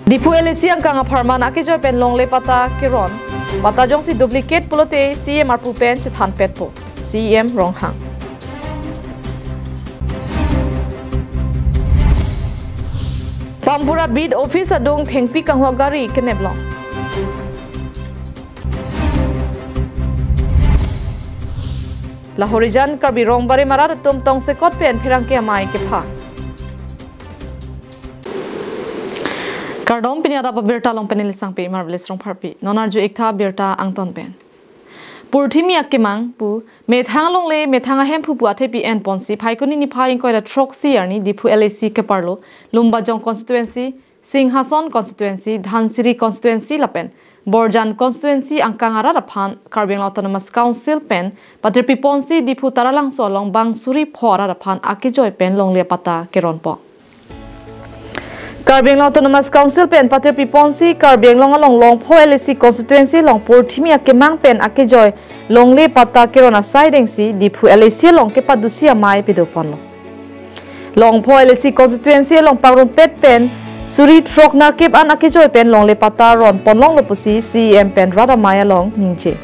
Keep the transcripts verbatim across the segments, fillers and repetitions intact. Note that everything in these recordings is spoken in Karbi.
Diphu L A C angkang apharman akejoi pen longle patta keron. Patta jongsi duplicate pulote C E M arpu pen chethanpetpo, C E M Ronghang. Pampura Beat Office adung thengpi kanghua gari keneplong. Lahorijan Karbi Rongbarim arat atum tongsekot pen pherangke amei kepha. Kardom, pini adap abirta along pen neli Sangpi Marvelous Rongpharpi. Non arju-ik tha birta angton pen. Purthimi akemang pu methang alongle methang ahemphu pu athepi enponsi Phaikuni niphai ingkoi ra throksi arni Diphu L A C keparlo Lumbajong constituency, Singhason constituency, Dhansiri constituency lapen Borjan constituency angkang arat aphan Karbi Anglong Autonomous Council pen patirpiponsi Diphu Taralangso along bang suri pho arat aphan akejoi pen longle patta keronpo. Karbi Anglong Autonomous Council pen patirpiponsi Karbi Anglong along Longpho L A C constituency along purthimi akemang pen akejoi longle patta keron asai dengsi Diphu L A C along kepadusi amei pedoponlo. Longpho L A C constituency along pangrumpet pen suri throk nerkep an akejoi pen longle patta ronponlonglo pusi C E M pen rat amei along ningje.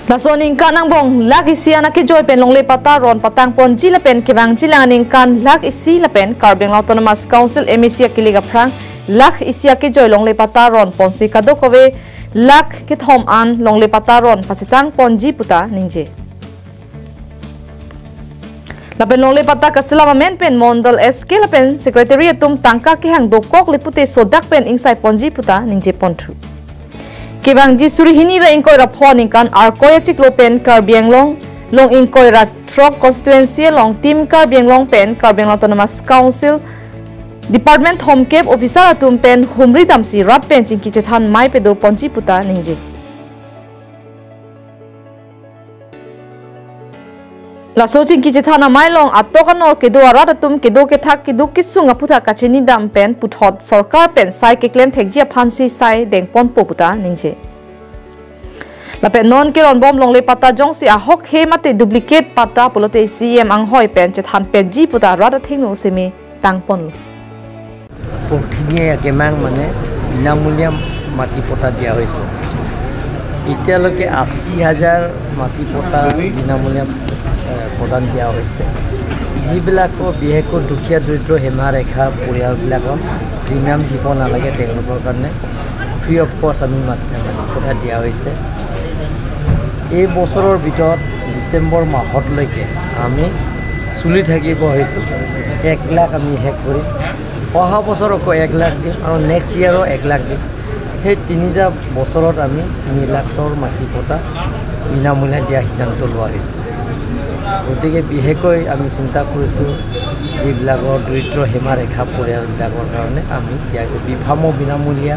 Laso aningkan angbong lakh isi an akejoi pen longle patta ron patangponji lapen kevangjilang aningkan lakh isi lapen Karbi Anglong Autonomous Council M A C akilik aphrang lakh isi akejoi longle patta ronponsi kadokave lakh kethom an longle patta ron pachetangponji puta ningje. Lapen longle patta kaselam amen pen Mondol S K lapen secretary atum tangka kehang dokokle pute sodak pen ingsaiponji puta ningjeponthu. Kevangji suri hini ra ingkoi ra pho aningkan Arkoi achiklo pen Karbi Anglong along ingkoi ra throk constituency along Team Karbi Anglong pen Karbi Anglong Autonomous Council department thomkep officer atum pen humri damsi rat pen chingki chethan amei pedoponji puta ningje. Laso chingki chethan amei along atok ano kedo arat atum kedo kethak keduk kesung aputhak kachinidam pen puthot sorkar pen sai keklem thekji aphansi sai dengponpo puta ningje. Lapen non keronbom longle patta jongsi ahokhe mate duplicate patta pulote C E M anghoi pen chethanpetji puta rat athengno seme tangponlo. পৰহি একেমাহ মানে বিনামূলীয়া মাটি পট্টা দিয়া হৈছে। এতিয়ালৈকে আশী হাজাৰ মাটি পট্টা বিনামূলীয়া, এ, প্ৰদান দিয়া হৈছে। যিবিলাকৰ বিশেষকৈ দুখীয়া দৰিদ্ৰ সীমাৰেখা পৰিয়ালবিলাকক প্ৰিমিয়াম দিব নালাগে, তেওঁলোকৰ কাৰণে ফ্ৰী অফ কষ্ট আমি মাটি, মাটি পট্টা দিয়া হৈছে। এই বছৰৰ ভিতৰত ডিচেম্বৰ মাহলৈকে আমি চলি থাকিব, সেইটো এক লাখ আমি শেষ কৰিম। অহা বছৰ আকৌ এক লাখ দিম আৰু নেক্সট ইয়েৰো এক লাখ দিম। সেই তিনিটা বছৰত আমি তিনি লাখৰ মাটি পট্টা বিনামূলীয়া দিয়া সিদ্ধান্ত লোৱা হৈছে। গতিকে বিশেষকৈ আমি চিন্তা কৰিছোঁ যিবিলাকৰ দৰিদ্ৰ সীমাৰেখা পৰিয়ালবিলাকৰ কাৰণে আমি দিয়া হৈছে। বি ফাৰ্মো বিনামূলীয়া,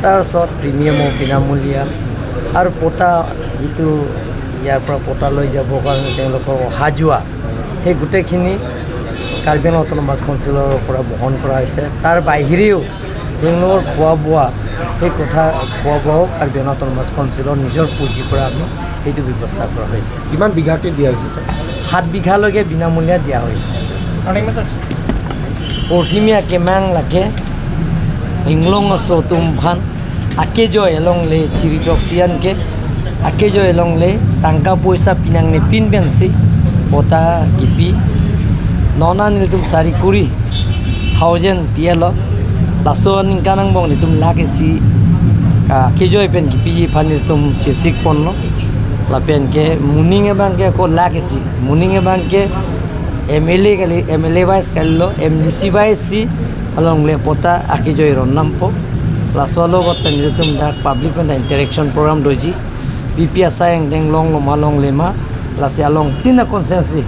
তাৰপিছত প্ৰিমিয়ামো বিনামূলীয়া আৰু পট্টা যিটো ইয়াৰ পৰা পট্টা লৈ যাবৰ কাৰণে তেওঁলোকৰ অহা যোৱা, সেই গোটেইখিনি কাৰ্বি আংলং অট'নমাছ কাউন্সিলৰ পৰা বহন কৰা হৈছে। তাৰ বাহিৰেও তেওঁলোকৰ খোৱা বোৱা, সেই কথা খোৱা বোৱাও কাৰ্বি আংলং অট'নমাছ কাউন্সিলৰ নিজৰ পুঁজিৰ পৰা আমি সেইটো ব্যৱস্থা কৰা হৈছে। কিমান বিঘাকে দিয়া হৈছে, ছাৰ? সাত বিঘালৈকে বিনামূলীয়া দিয়া হৈছে। Purthimi akemang lake inglong aso atum aphan akejoi alongle chiri chok sian ke akejoi alongle tangka poisa pinangne pin pensi pota kipi. Non an nelitum sari kuri thousand pilo. Laso aningkan angbong nelitum lakh isi akejoi pen kipiji aphan nelitum chesik ponlo. Lapen ke moning abang ke ko lakh isi, moning abang ke M L A kali, M L A wise kalilo, M D C wise si alongle pota akejoi ron nampo. Laso alogot pen nelitum dak public pen interaction program doji. P P asai angdeng longlo ma longle ma, lasi along tin a constituency,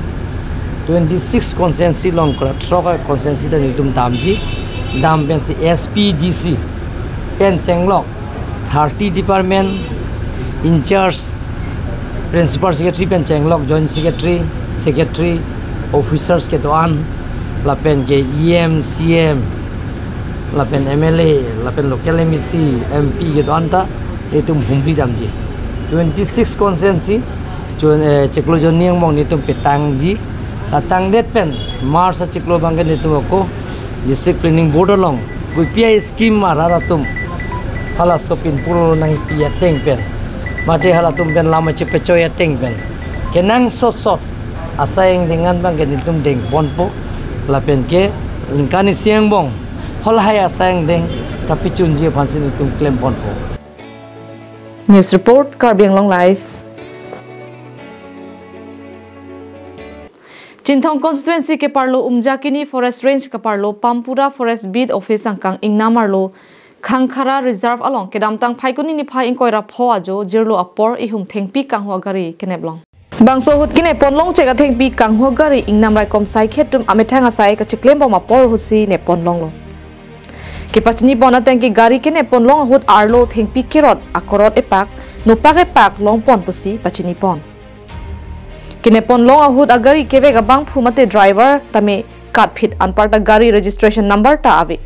twenty six constituency along kra throk a constituency ta nelitum damji. Dam pensi S P D C pen chenglok, thirty department in charge, principal secretary pen chenglok, joint secretary, secretary, officers kedo-an, lapen ke E M, C M, lapen M L A, lapen local M A C, M P kedo-an ta nelitum humri damji. Twenty six constituency, chon, eh, chiklo jonni angbong nelitum petangji. Latangdet pen March achiklo abang ke nelitum ako District Planning Board along Pu P I scheme arat atum halaso pinpul nangpi ateng pen, mate halatum pen lam chepechoi ateng pen, kenangsot sot asai angdeng an abang ke nelitum dengponpo, lapen ke ningkan isi angbong halahai asai angdeng kapachunji aphansi nelitum klemponpo. News report, Karbi Anglong Live. Chinthong constituency keparlo Umjakini Forest Range keparlo Pampura Forest Beat Office angkang ingnam arlo Khangkhara Reserve along kedamtang Phaikuni niphai ingkoi ra pho ajo jirlo apor ihum thengpi kanghu agari keneplong. Bangso ahut keneponlong chek athengpi kanghu agari ingnam raikom saikhet atum amethang asai kachiklembom apor ahutsi neponlonglo. Kepachinipon ateng ke gari keneponlong ahut arlo thengpi kerot akorot epak, nopak epak longpon pusi pachinipon. Keneponlong ahut agari kevek abangphu mate driver tame katphit, anparta gari registration number ta ave.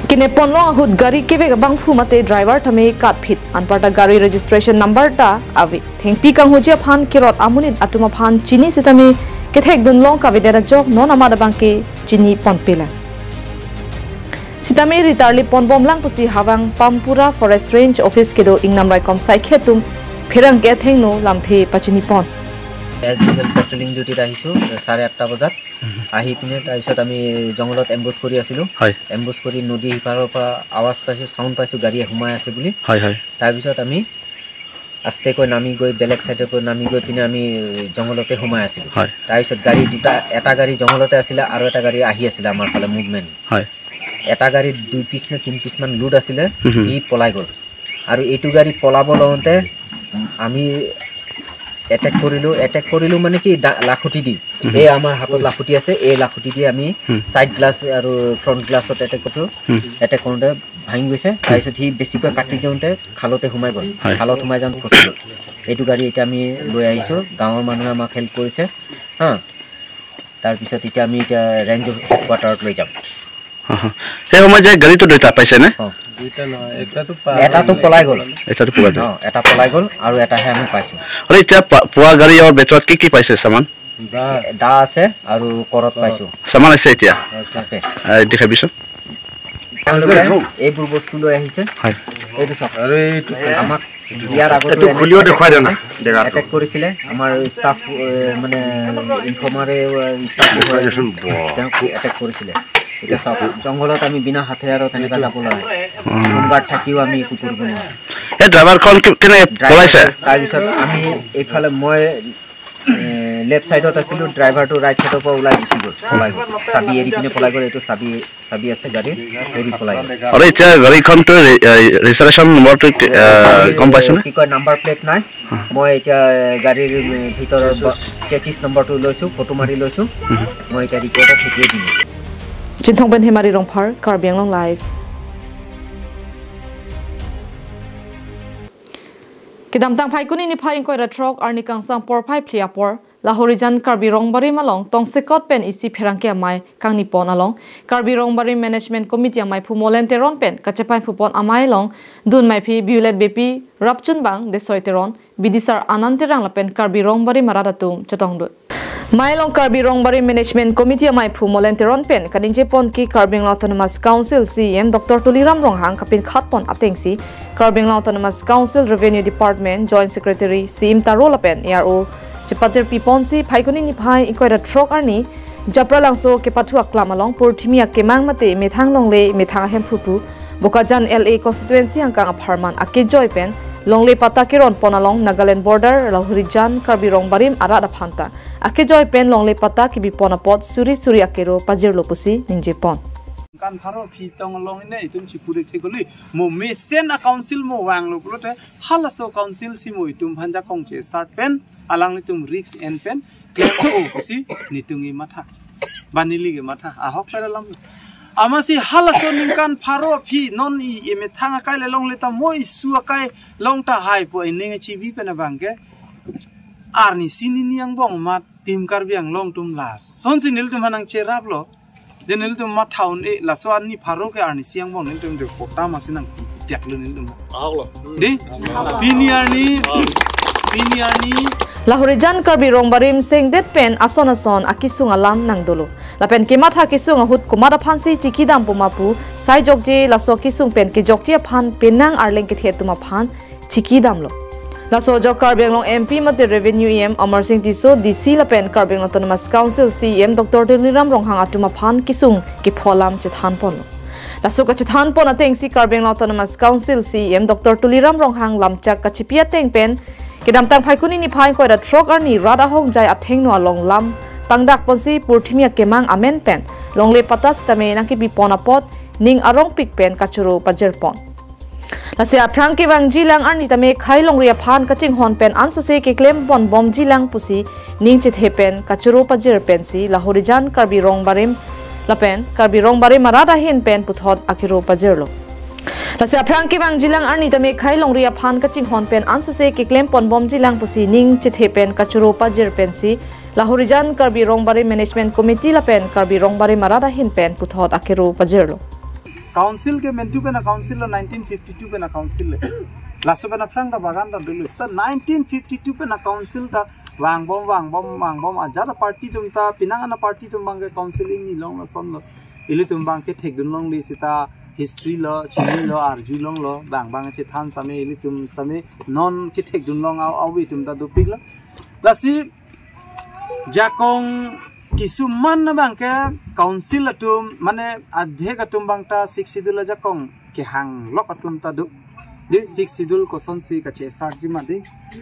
Keneponlong ahut gari kevek abangphu mate driver tame katphit, anparta gari registration number ta ave. Thengpi kanghuji aphan kerot amonit atum aphan chini sitame kethekdunlong kavedet ajok non amat abang ke chiniponpelang. Sitame ritarli ponbomlang pusi Hawang Pampura Forest Range Office kedo ingnam raikom saikhet atum pherangke athengno lamthe pachinipon. As usual patrolling ডিউটিত আহিছোঁ চাৰে আঠটা বজাত। আহি পিনে তাৰপিছত আমি জংঘলত এম্বুছ কৰি আছিলোঁ। হয়। এম্বুছ কৰি নদী সিপাৰৰ পৰা আৱাজ পাইছোঁ, চাউণ্ড পাইছোঁ, গাড়ীয়ে সোমাই আছে বুলি। হয়, হয়। তাৰপিছত আমি আস্তেকৈ নামি গৈ, বেলেগ চাইডৰ পৰা নামি গৈ পিনে আমি জংঘলতে সোমাই আছিলোঁ। হয়। তাৰপিছত গাড়ী দুটা, এটা গাড়ী জংঘলতে আছিলে আৰু এটা গাড়ী আহি আছিলে আমাৰ ফালে মুভমেণ্ট। হয়। এটা গাড়ীত দুই পিচ নে তিনি পিচমান লোড আছিলে, হুম, হুম। সি পলাই গ'ল। আৰু এইটো গাড়ী পলাব লওঁতে আমি এটেক কৰিলোঁ। এটেক কৰিলোঁ মানে কি, দা-, লাখুটি দি। হুম। এই আমাৰ হাতত লাখুটি আছে, এই লাখুটি দি আমি হুম। ছাইড গ্লাছ আৰু ফ্ৰণ্ট গ্লাছত এটেক কৰিছোঁ। হুম। এটেক কৰোঁতে ভাঙি গৈছে। তাৰপিছত সি বেছিকৈ কাটি দিওঁতে খালতে সোমাই গ'ল। হয়। খালত সোমাই যাওঁতে ফচি গ'ল। এইটো গাড়ী এতিয়া আমি লৈ আহিছোঁ, গাঁৱৰ মানুহে আমাক হেল্প কৰিছে। হা, তাৰপিছত এতিয়া আমি এতিয়া ৰেঞ্জ হেডকোৱাৰ্টাৰত লৈ যাম। হা, হা। সেই সময়ত যে গাড়ীটো দুটা পাইছে নে? অ। দুইটা নহয়, এটাতো পা-, এটাতো পলাই গ'ল। এটাতো পলাই গ'ল। অ, এটা পলাই গ'ল আৰু এটাহে আমি পাইছোঁ। আৰু এতিয়া পা-, পোৱা গাড়ী আৰু ভিতৰত কি কি পাইছে চামান? দা। দা আছে আৰু কৰত পাইছোঁ। চামান আছে এতিয়া? আছে। আছে। এই দেখাবিচোন। তেওঁলোকে এইবোৰ বস্তু লৈ আহিছে। হয়। এইটো চাওক। আৰু এইটো আমাক ইয়াৰ আগতে এইটো খুলিও দেখুৱাই দিয়া না, জেগাটো। এটেক কৰিছিলে আমাৰ ষ্টাফ, এ, মানে ইনফৰ্মাৰে, এ, ষ্টাফ দেখুৱাই দিয়াচোন, বাহ। তেওঁক এটেক কৰিছিলে। এতিয়া চাওক, জংঘলত আমি বিনা হাথিয়াৰত তেনেকা যাব লাগে। উম। হোমগাৰ্ড থাকিও আমি একো কৰিব নোৱাৰোঁ। এই ড্ৰাইভাৰখন কি-, কেনেকে ড্ৰাইভাৰ পলাইছে? তাৰপিছত আমি এইফালে মই, এ, লেফ্ট চাইডত আছিলোঁ, ড্ৰাইভাৰটো ৰাইট চাইডৰ পৰা ওলাই গুচি গ'ল, পলাই গ'ল। চাবি এৰি পিনে পলাই গ'ল, এইটো চাবি চাবি আছে গাড়ীৰ, এৰি পলাই গ'ল। আৰু এতিয়া গাড়ীখনতো ৰে-, এ, ৰেজিষ্ট্ৰেশ্যন নম্বৰটো কি, এ, গম পাইছেনে? কি কয়, নাম্বাৰ প্লেট নাই। হা। মই এতিয়া গাড়ীৰ ভিতৰৰ ব-, চেচিছ নম্বৰটো লৈছোঁ, ফটো মাৰি লৈছোঁ। হুম। মই এতিয়া ৰিপৰ্টত পঠিয়াই দিম। Chinthong pen Hemari Rongphar, Karbi Anglong Live. Kedamtang Phaikuni niphai ingkoi ra throk arni kangsam porphai phli apor, Lahorijan Karbi Rongbarim along tongsekot pen isi pherangke amei kangnipon along Karbi Rongbarim Management Committee ameiphu Molen Teron pen kachepainphupon amei along dun meiphi Violet Beypi, rapchunbang Desoi Teron, bidisar Anand Terang lapen Karbi Rongbarim arat atum chetongdun. Mei along Karbi Rongbarim Management Committee ameiphu Molen Teron pen kaningjepon ke Karbi Anglong Autonomous Council C E M Doctor Tuliram Ronghang kapinkhatpon atengsi Karbi Anglong Autonomous Council Revenue Department Joint Secretary Siim Taro lapen A R O chepatirpiponsi Phaikuni niphai ingkoi ra throk arni Japralangso kepathu aklam along purthimi akemang mate methang longle methang ahemphu pu Bokajan L A constituency angkang apharman akejoi pen longle patta keronpon along Nagaland border Lahorijan Karbi Rongbarim arat aphanta akejoi pen longle patta kebipon apot suri suri akero pajirlo pusi ningjepon. Kan pharo phi tong along ine itum chipurik thekoli mo mesen a council mo vanglo pulote halaso council si mo itum aphan jakong chesar pen alanglitum risk en pen klem o pusi netum kematha. Ba neli kematha ahok pen alam. Amatsi halaso ningkan pharo phi non i emethang akai le longle ta mo isu akai long tahai pu ening chibi pen abang ke arnisi hini angbong amat Team Karbi Anglong atum lasonsi nelitum aphan nangcheraplo. Je nelitum matha un-e laso arni pharo ke arnisi angbong nelitum je kota masi nangpi diaklo nelitum. Ahoklo. Dei? Pini arni, pini arni Lahorijan Karbi Rongbarim sengdet pen ason ason akisung alam nangdolo. Lapen kematha kesung ahut komat aphansi chikidam puma pu saijokje, laso kesung pen kejokje aphan penang arleng kethe atum aphan chikidamlo. Laso ajok Karbi Anglong M P mate Revenue E M Amarsing Tisso, D C lapen Karbi Anglong Autonomous Council C E M Doctor Tuliram Ronghang atum aphan kesung kepho alam chethanponlo. Laso kachethanpon atengsi Karbi Anglong Autonomous Council C E M Doctor Tuliram Ronghang lamchak kachipi ateng pen kedamtang Phaikuni niphai ingkoi ra throk arni rat ahongjai athengno along lam tangdakponsi purthimi akemang amen pen longle patta sitame nangkepipon apot ning arongpik pen kachoro pajirpon. Lasi aphrang kevangjilang arni tame khei longri aphan kachinghon pen ansose keklemponbomjilang pusi ning chethe pen kachoro pajir pensi Lahorijan Karbi Rongbarim lapen Karbi Rongbarim arat ahin pen puthot akero pajirlo. Lasi aphrang kevangjilang arni tame khei longri aphan kachinghon pen ansose keklemponbomjilang pusi ning chethe pen kachoro pajir pensi Lahorijan Karbi Rongbarim Management Committee lapen Karbi Rongbarim arat ahin pen puthot akero pajirlo. Council ke mentu pen a council lo nineteen fifty-two pen a council le. Laso pen aphrang ta bagan ta dolo. Seta nineteen fifty-two pen a council ta vangbom, vangbom, vangbom. Ajat a party atum ta, penang an a party atum abang ke council ingni longlo, sonlo. Ilitum abang ke thekdun longle seta history lo, chinilo, arjulonglo, bang bang chethan tame ilitum tame non kethekdun long au, au itum ta dopiklo. Lasi jakong kisuman abang ke council atum, mane adhek atum abang ta Sixth Schedule ajakong kehanglok atum ta do. Di Sixth Schedule kosonsi kachesarji ma di.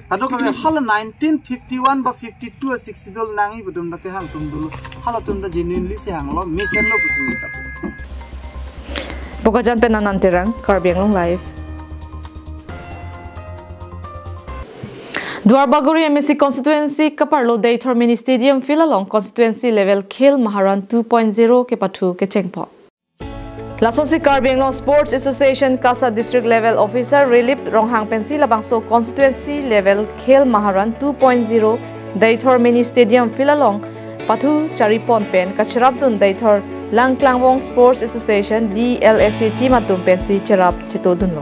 Kadokave hala nineteen fifty-one ba fifty-two a Sixth Schedule nangji pu atum ta kehang atum dolo. Halatum ta genuinely si hanglo, mesenlo pusi neta. Bokajan pen Anand Terang, Karbi Anglong Live. Duarbagori M A C constituency kaparlo Deithor Mini Stadium field along constituency level Khel Maharan two point zero kepathu kechengpo. Lasonsi Karbi Anglong Sports Association KASA District Level Officer Rilip Ronghang pensi labangso constituency level Khel Maharan two point zero Deithor Mini Stadium field along pathu charipon pen kacharapdun Deithor Langklangvong Sports Association D L S A team atum pensi charap chetodunlo.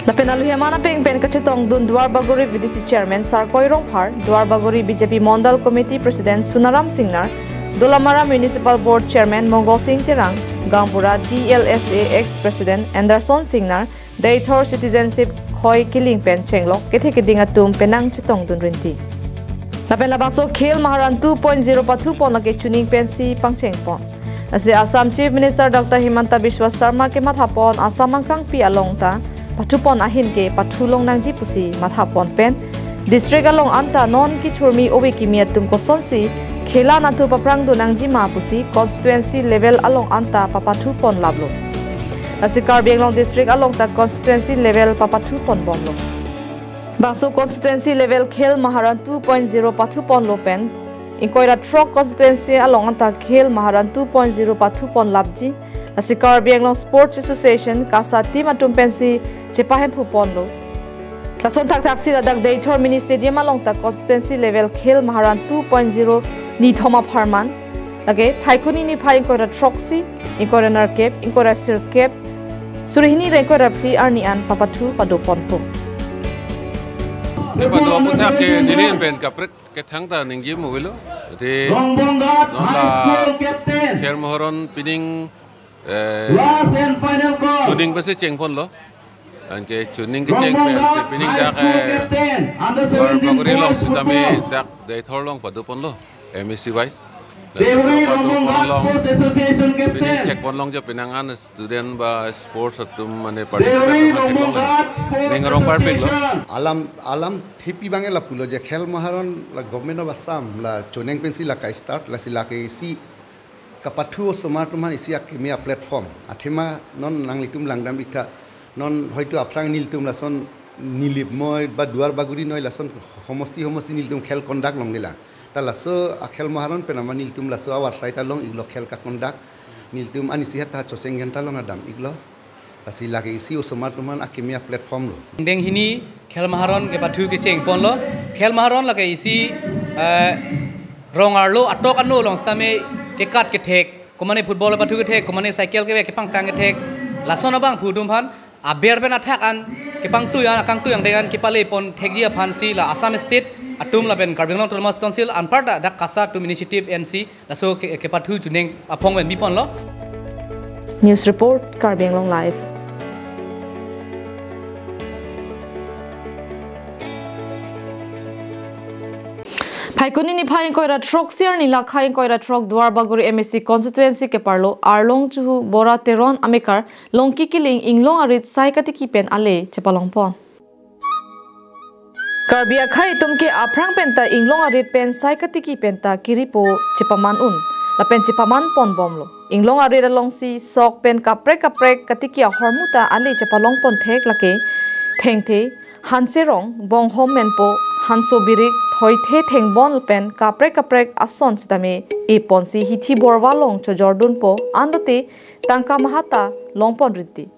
Lapen aluhi aman apeng pen kachetongdun Duarbagori V D C Chairman Sarkoi Rongphar, Duarbagori B J P Mondal Committee President Sunaram Singnar, Dolamara Municipal Board Chairman Mongol Sing Terang, Gaonbura D L S A ex President Anderson Singnar, Deithor Citizenship Khoi Kiling pen chenglok kethe keding atum penang chetongdun rinti. Lapen labangso Khel Maharan two point zero pathupon lake chuning pensi pangchengpon. Lasi Assam Chief Minister Doctor Himanta Biswa Sarma kemathapon Assam angkangpi along ta pathupon ahin ke pathulong nangji pusi mathapon pen district along anta non kithurmi ove kimi atum kosonsi khela nathu paphrangdun nangji ma pusi constituency level along anta papathupon laplo. Lasi Karbi Anglong district along ta constituency level papathuponbomlo. Bangso constituency level Khel Maharan two point zero pathuponlo pen ingkoi ra throk constituency along anta Khel Maharan two point zero pathupon lapji. Lasi Karbi Anglong Sports Association KASA team atum pensi chepahemphuponlo. Lason thakthaksi ladak Deithor Mini Stadium along ta constituency level Khel Maharan two point zero nithom apharman lake Phaikuni niphai ingkoi ra throksi, ingkoi ra nerkep, ingkoi ra sirkep, suri hini ra ingkoi ra phli arni an papathu padoponpo. Te pado aputhak ke neli pen kaprek kethang ta ningje mo velo. Te Rongbonghat non High la School Captain. Khel Maharan pining, eh, Last and final call. Chuning pensi chengponlo. Anke chuning kecheng pen Rongbonghat te pining High dak, School eh, Captain, under Duar seventeen Bagori long boys sitame football. Dak Deithor along padoponlo. M A C wise. Favourite Rongbonghat Sports Association Captain. Pining chekponlongjo penang an student ba sports atum mane Favourite participate atum Rongbonghat Sports Association. Ning arong parpiklo. Alam, alam thepi abang ke lapulo je Khel Maharan la Government of Assam la choneng pensi la ka-start, lasi lake isi kapathu osomar atum aphan isi akimi a-platform. Athema non nanglitum langdam iktha. Non hoitu aphrang nelitum lason Nilip noi ba Duar Bagori noi lason homosti homosti nelitum khel conduct longlelang. Ta laso a Khel Maharan pen amat nelitum laso awar sai ta long-iklo khel ka-conduct. Nelitum anisi hat ta Choseng Genta along adam-iklo. Lasi lake isi osomar atum aphan akimi a-platform lo. Deng hini Khel Maharan kepathu kechengponlo. Khel Maharan lake isi, eh, rong arlo atok ano along sitame kekat kethek. Komane football pathu kethek, komane cycle kevek kepangtang kethek. Lason abangphu atum aphan aber pen athak an kepangtui an, akangtui angdeng an kepale pon thekji aphansi la Assam State atum lapen Karbi Anglong Autonomous Council anparta dak KASA atum initiative ensi laso ke-, kepathu chuneng aphong pen biponlo. News report, Karbi Anglong Live. Phaikuni niphai ingkoi ra throk, Sirni lakhai ingkoi ra throk, Duarbagori M A C constituency keparlo Arlong Chuhu Bora Teron amekar Longki Kiling inglong arit sai katiki pen ale chepalongpon. Karbi akhei atum ke aphrang penta inglong arit pen sai katiki penta kiripo chepaman un, lapen chepaman ponbomlo. Inglong arit alongsi sok pen kaprek kaprek katiki ahormu ta ale chepalongpon thek lake thengthe, hanserong, bonghom menpo, hanso birik, thoithe thengbon pen kaprek kaprek ason sitame eponsi hithi borva along chojordunpo, anlote tangka maha ta longpon rinti.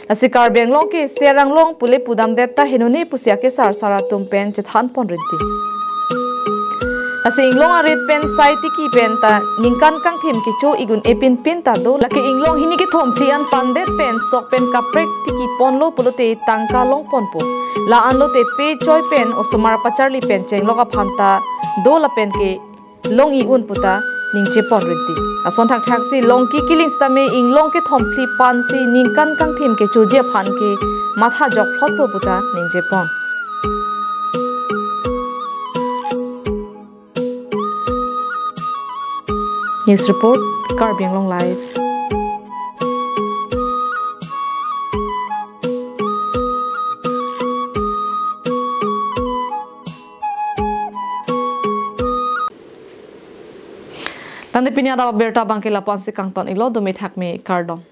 Lasi Karbi Anglong ke Ser Anglong pule pudamdet ta henone pusi akesar sar atum pen chethanpon rinti. Lasi inglong arit pen sai tiki penta ningkan kangthim kecho igun epin pin ta do, lake inglong hini kethom phli an pandet pen sok pen kaprek tiki ponlo pulote tangka longponpo. La anlote pe choi pen osomar pacharli pen chenglok aphan ta do lapen ke long-i un puta ningje pon rinti. Ason thakthak si Longki Kiling sitame inglong kethom phli pansi ningkan kangthim kechoji aphan ke matha jok phlotpo puta ningje pon. News report, Karbi Anglong Live. Tangte pini adap abirta abangke lapu-ansi kangton iklo, dumi thakmi kardom.